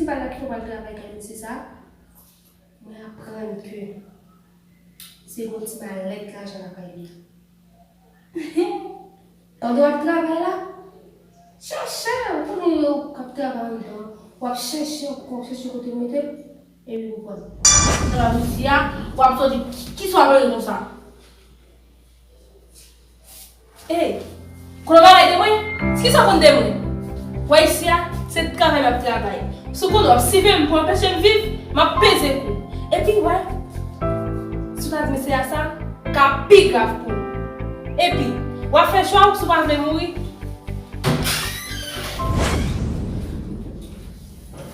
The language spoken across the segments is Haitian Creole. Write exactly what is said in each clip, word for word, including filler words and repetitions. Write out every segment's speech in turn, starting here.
Sa la ki fè w al travay kay mesye sa? Mwen aprann ke se gon ti malèt lajan lakay li. Pandan w ap travay la, chèche, ou konnen yo k ap travay anndan, w ap chèche, w ap chèche kote w mete l, epi ou pran l. Nan la jodi a, w ap soti, ki, kisa w ap rele konsa? Ey, konnen w pa bay de mwen? Kisa w konn de mwen? W wè isi a, se travay m ap travay. Si w konnen w ap siveye m pou anpeche m viv, m ap peze kou. Epi, w wè, si w ta di mesye a sa, ka pi grav pou ou. Epi, w ap fè chwa w si w pa vle mouri.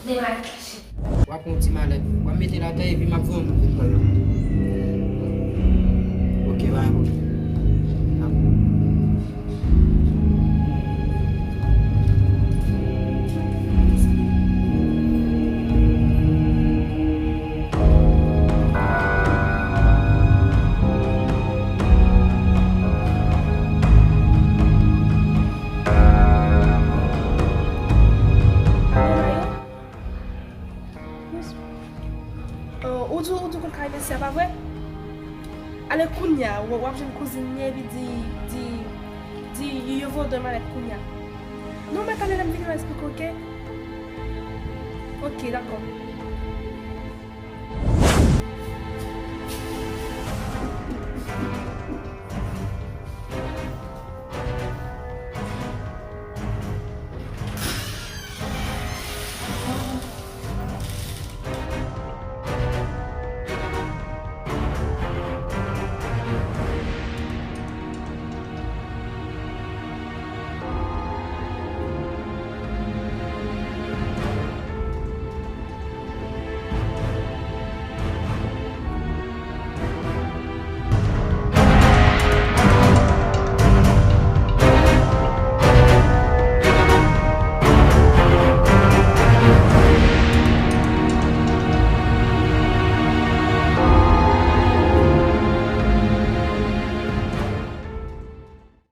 Demare kache. W ap pran yon ti malèt. W ap mete l atè epi m ap voye yon moun vin pran l. Ok, pa gen pwoblèm. N ap Ou di, ou di w konn kay mesye a, pa vre? Ale kounye a, w, w ap jwenn kouzin li, epi di, di, di, yo voye w de malèt kounye a. Non, men tande, lè m vini, m a eksplike w, oke? Oke, dakò.